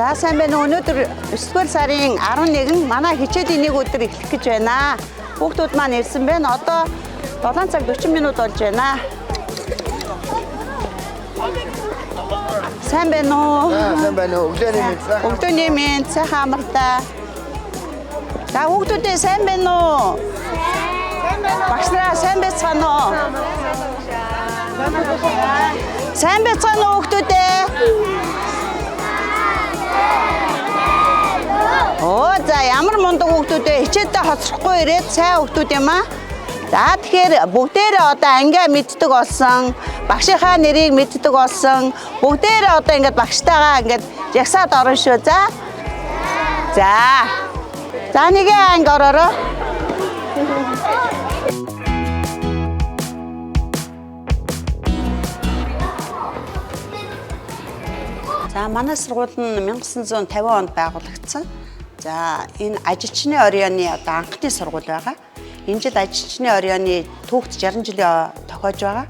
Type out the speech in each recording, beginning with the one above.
За сайн байна уу? Өнөөдөр 9-р сарын 11 манай хичээлийн нэг өдөр эхлэх гэж байна. Хүүхдүүд маань ирсэн байна. Одоо 7 цаг 40 минут болж байна. Сайн байна уу? Сайн байна уу? Өглөөний мэнд. Өглөөний мэнд, сайхан амралтаа. За хүүхдүүдээ сайн байна уу? Багш нараа сайн байцгаана уу? Сайн байцгаана уу хүүхдүүдээ? Оо за ямар мундаг хүүхдүүдээ хичээлдээ хоцрохгүй ирээд сайн хүүхдүүд юм аа. За тэгэхээр бүгдээрээ одоо ангиа мэддэг болсон, багшийнхаа нэрийг мэддэг болсон. Бүгдээрээ одоо ингээд багштайгаа ингээд жагсаад орно шүү. За. За. За нэгэ анги ороорой. За манай сургууль нь 1950 онд байгуулагдсан. За энэ ажилчны орионы одоо анхны сургууль байгаа. Энэ жил ажилчны орионы түүхт 60 жилийн тохиож байгаа.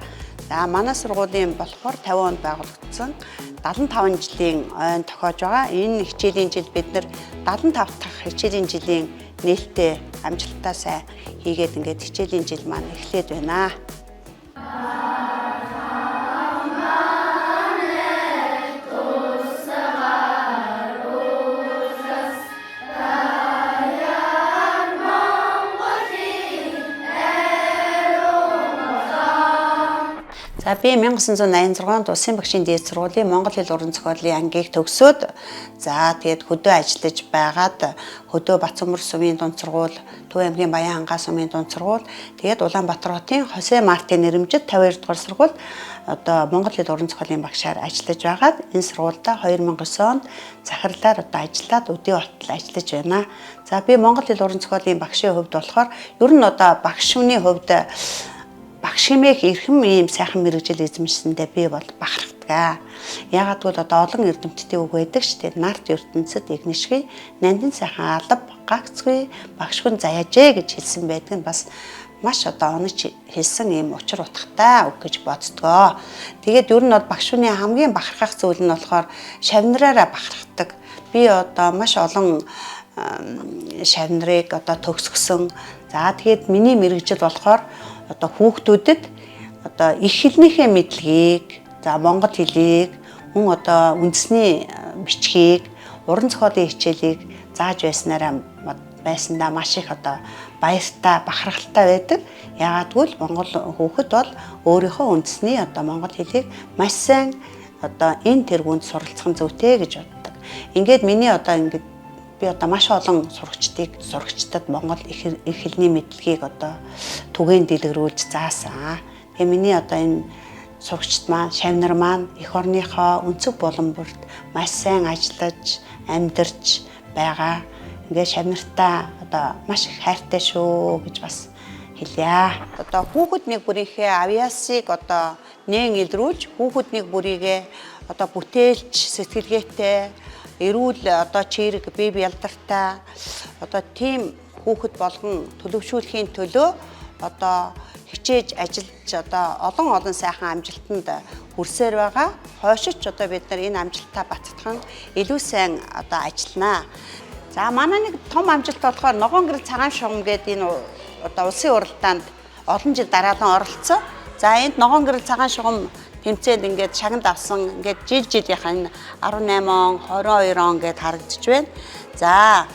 За манай сургуулийн болохоор 50 онд байгуулагдсан. 75 жилийн ойн тохиож байгаа. Энэ хичээлийн жил бид нар 75 дахь хичээлийн жилийн нээлттэй амжилттай сайн хийгээд ингээд хичээлийн жил маань эхлээд байна. За би 1986 онд Улсын багшийн дээд сургуулийн Монгол хэл уран зохиолын ангийг төгсөөд за тэгээд хөдөө ажиллаж байгаад хөдөө Батсөмөр сумын дунд сургууль, Төв аймгийн Баян хангай сумын дунд сургууль, тэгээд Улаанбаатар хотын Хосе Мартин нэрэмжит 52 дугаар сургууль одоо Монгол хэл уран зохиолын багшаар ажиллаж байгаад энэ сургуульдаа 2009 онд захирлаар одоо ажиллаад өдий болтол ажиллаж байна. За би Монгол хэл уран зохиолын багшийн хувьд болохоор ер нь одоо багш хүний хувьд багш хэмээх эрхэм ийм сайхан мэргэжил эзэмшсэндээ би бол бахархдаг. Яагаад гэвэл одоо олон эрдэмтдийн үг байдаг шүү дээ. Нарт ертөнцид игнэшгүй нандин сайхан алба гагцгүй багш хүн заяажээ гэж хэлсэн байдаг нь бас маш одоо оноч хэлсэн ийм учир утгатай үг гэж боддгоо. Тэгээд ер нь бол багш хүний хамгийн бахархах зүйл нь болохоор шавнараараа бахархдаг. Би одоо маш олон шавнарыг одоо төгсгсөн. За тэгээд миний мэргэжил болохоор одоо хүүхдүүдэд одоо их хэлнийхээ мэдлэгийг, за монгол хэлийг, мөн одоо үндэсний бичгийг, уран зохиолын хичээлийг зааж байснараа байсандаа маш их одоо баяртай, бахархалтай байдаг. Яагаад гэвэл монгол хүүхэд бол өөрийнхөө үндэсний одоо монгол хэлийг маш сайн одоо энэ тэргуунд суралцах нь зүйтэй гэж боддог. Ингээд миний одоо ингээд би одоо маш олон сурагчдыг сурагчдад монгол их хэлний мэдлэгийг одоо түгээн дэлгэрүүлж заасан. Тэгээ миний одоо энэ сурагчд маань, шавнар маань эх орныхоо өнцөг булан бүрт маш сайн ажиллаж, амьдарч байгаа. Ингээд шавнартаа одоо маш их хайртай шүү гэж бас хэлье. Одоо хүүхэд нэг бүрийнхээ авьяасыг одоо нээн илрүүлж, хүүхэд нэг бүрийгээ одоо бүтээлч, сэтгэлгээтэй, эрүүл одоо чирэг, бие бялдартай одоо тийм хүүхэд болгон төлөвшүүлэхийн төлөө одоо хичээж ажиллаж одоо олон олон сайхан амжилтанд хүрсээр байгаа. Хойшиж одоо бид нар энэ амжилтаа баттган илүү сайн одоо ажилланаа. За манай нэг том амжилт болохоор ногоон гэрэл цагаан шугам гэдэг энэ одоо улсын уралдаанд олон жил дараалан оролцсон. За энд ногоон гэрэл цагаан шугам тэмцээнд ингээд шагнал авсан. Ингээд жил жилийнх нь 18 он, 22 он гэд харагдаж байна. За.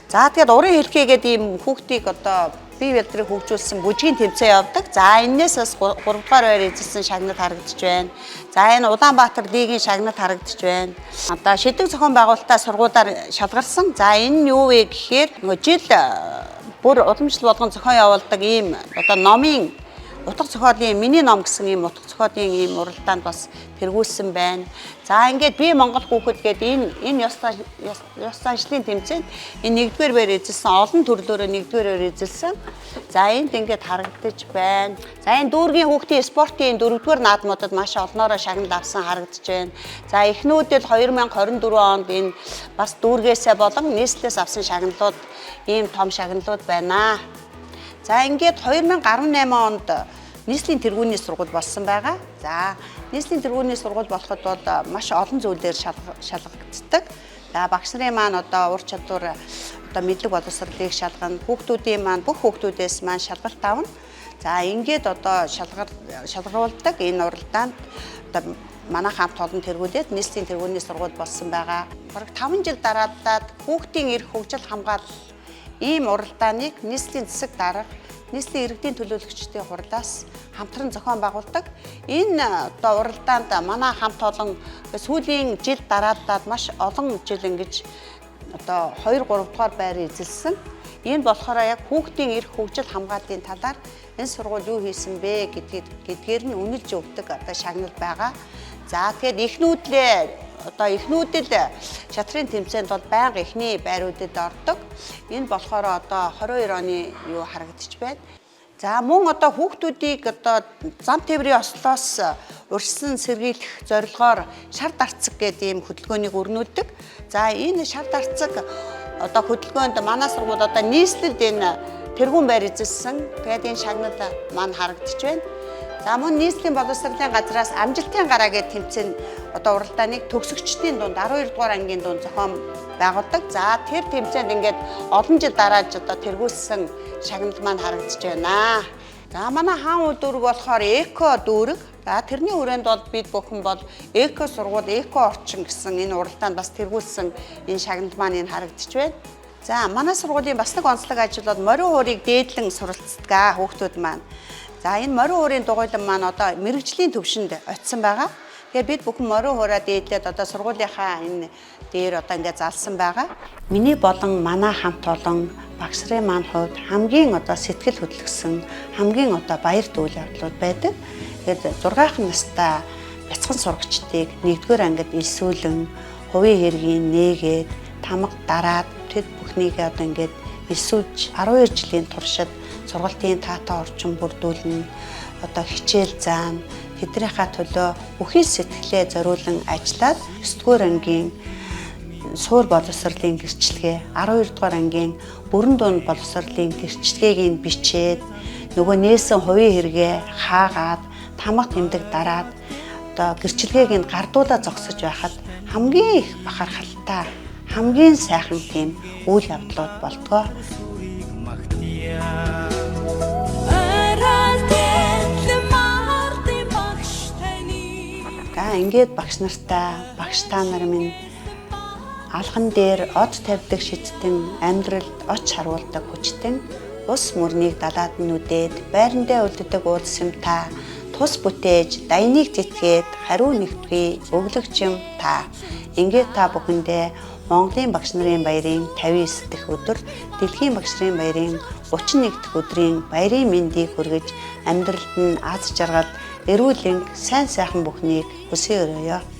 За тэгээд уран хэлхий гэдэг ийм хүүхдийг одоо бие ялдрыг хөгжүүлсэн бүжгийн тэмцээн явдаг. За энээс бас 3 дугаар байр эзэлсэн шагнал харагдаж байна. За энэ Улаанбаатар лигийн шагнал харагдаж байна. Одоо шидэг зохион байгуулалтаа сургуулаар шалгарсан. За энэ нь юу вэ гэхээр нөгөө жил бүр уламжлал болгон зохион явуулдаг ийм одоо номын утга зохиолын миний ном гэсэн ийм утга зохиолын ийм уралдаанд бас тэргүүлсэн байна. За ингээд би монгол хүүхэд гээд энэ ёс заншлын тэмцээнд энэ нэгдүгээр байр эзэлсэн, олон төрлөөрөө нэгдүгээр байр эзэлсэн. За энд ингээд харагдаж байна. За энэ дүүргийн хүүхдийн спортын дөрөвдүгээр наадмуудад маш олноороо шагнал авсан харагдаж байна. За эхнүүдэл 2024 онд энэ бас дүүргээсээ болон нийслэлээс авсан шагналууд ийм том шагналууд байна. За ингээд 2018 онд нийслэлийн тэргүүний сургууль болсон байгаа. За нийслэлийн тэргүүний сургууль болоход бол маш олон зүйлээр шалгагддаг. За багш нарын маань одоо ур чадвар одоо мэдлэг боловсролыг шалгана. Хүүхдүүдийн маань бүх хүүхдүүдээс маань шалгалт авна. За ингээд одоо шалгаруулдаг энэ уралдаанд одоо манай хамт олон тэргүүлээд нийслэлийн тэргүүний сургууль болсон байгаа. Бараг 5 жил дараалаад хүүхдийн эрх хөгжил хамгаалал ийм уралдааныг нийслэлийн засаг дарга, нийслэлийн иргэдийн төлөөлөгчдийн хурлаас хамтран зохион байгуулдаг. Энэ одоо уралдаанд манай хамт олон сүүлийн жил дараалаад маш олон жил ингэж одоо 2 3 дугаар байр эзэлсэн. Энэ болохоор яг хүүхдийн эрх хөгжил хамгааллын талаар энэ сургууль юу хийсэн бэ гэдгээр нь үнэлж өгдөг одоо шагнал байгаа. За тэгэхээр эхнүүдлээ одоо эхнүүдэл шатрын тэмцээнд бол байнга эхний байруудад ордог. Энэ болохоор одоо 22 оны юу харагдчих байна. За мөн одоо хүүхдүүдийг одоо зам тээврийн ослоос урьдчилан сэргийлэх зорилгоор шар дарцаг гэдэг ийм хөдөлгөөнийг өрнүүлдэг. За энэ шар дарцаг одоо хөдөлгөөнд манай сургууль одоо нийслэлд энэ тэргүүн байр эзэлсэн. Тэгээд энэ шагнал маань харагдчих байна. За мөн нийслэлийн боловсролын газраас амжилтын гараа гэдэг тэмцээн одоо уралдааныг төгсөгчдийн дунд 12 дугаар ангийн дунд зохион байгуулдаг. За тэр тэмцээнд ингээд олон жил дарааж одоо тэргүүлсэн шагнал маань харагдаж байна. За манай хаан үйл дүүрэг болохоор эко дүүрэг. За тэрний хүрээнд бол бид бүхэн бол эко сургууль, эко орчин гэсэн энэ уралдаанд бас тэргүүлсэн энэ шагнал маань энэ харагдаж байна. За манай сургуулийн бас нэг онцлог ажил бол морин хуурыг дээдлэн суралцдаг хүүхдүүд маань. За энэ морин хуурын дугуйлан маань одоо мэрэгжлийн төвшөнд очисон байгаа. Тэгэхээр бид бүхэн морин хуураа дээдлээд одоо сургуулийнхаа энэ дээр одоо ингээд залсан байгаа. Миний болон манай хамт олон багш нарын маань хувьд хамгийн одоо сэтгэл хөдлөсөн, хамгийн одоо баярт үйл явдлууд байдаг. Тэгэхээр 6 настай бяцхан сурагчдыг 1-р ангид элсүүлэн, хувийн хэргийн нээгээд, тамга дараад тэд бүхнийг одоо ингээд элсүүлж 12 жилийн туршид сургалтын таатай орчин бүрдүүлнэ, одоо хичээл заана, тэднийхээ төлөө бүхий сэтгэлээ зориулан ажиллаад 9-р ангийн суур боловсролын гэрчлэгээ, 12 дугаар ангийн бүрэн дунд боловсролын гэрчлэгийг нь бичээд, нөгөө нээсэн хувийн хэрэгээ хаагаад, тамга тэмдэг дараад одоо гэрчлэгээг нь гардуулаа зогсож байхад хамгийн их бахархалтай, хамгийн сайхан тийм үйл явдлууд болдгоо. За ингээд багш нартай, багш та нар минь алган дээр од тавьдаг шидтэн, амьдралд оч харуулдаг хүчтэн, ус мөрнийг далаад нь үдээд, байрандаа үлддэг уулс юм та, тус бүтээж, дайныг тэтгээд, хариу нэгтгий өглөгч юм та. Ингээд та бүхэндээ Монголын багш нарын баярын 59 дахь өдөр, Дэлхийн багш нарын баярын 31 дахь өдрийн баярын мэндийг хүргэж, амьдралд нь аз жаргал, эрүүл энх, сайн сайхан бүхнийг хүсэн өрөөе.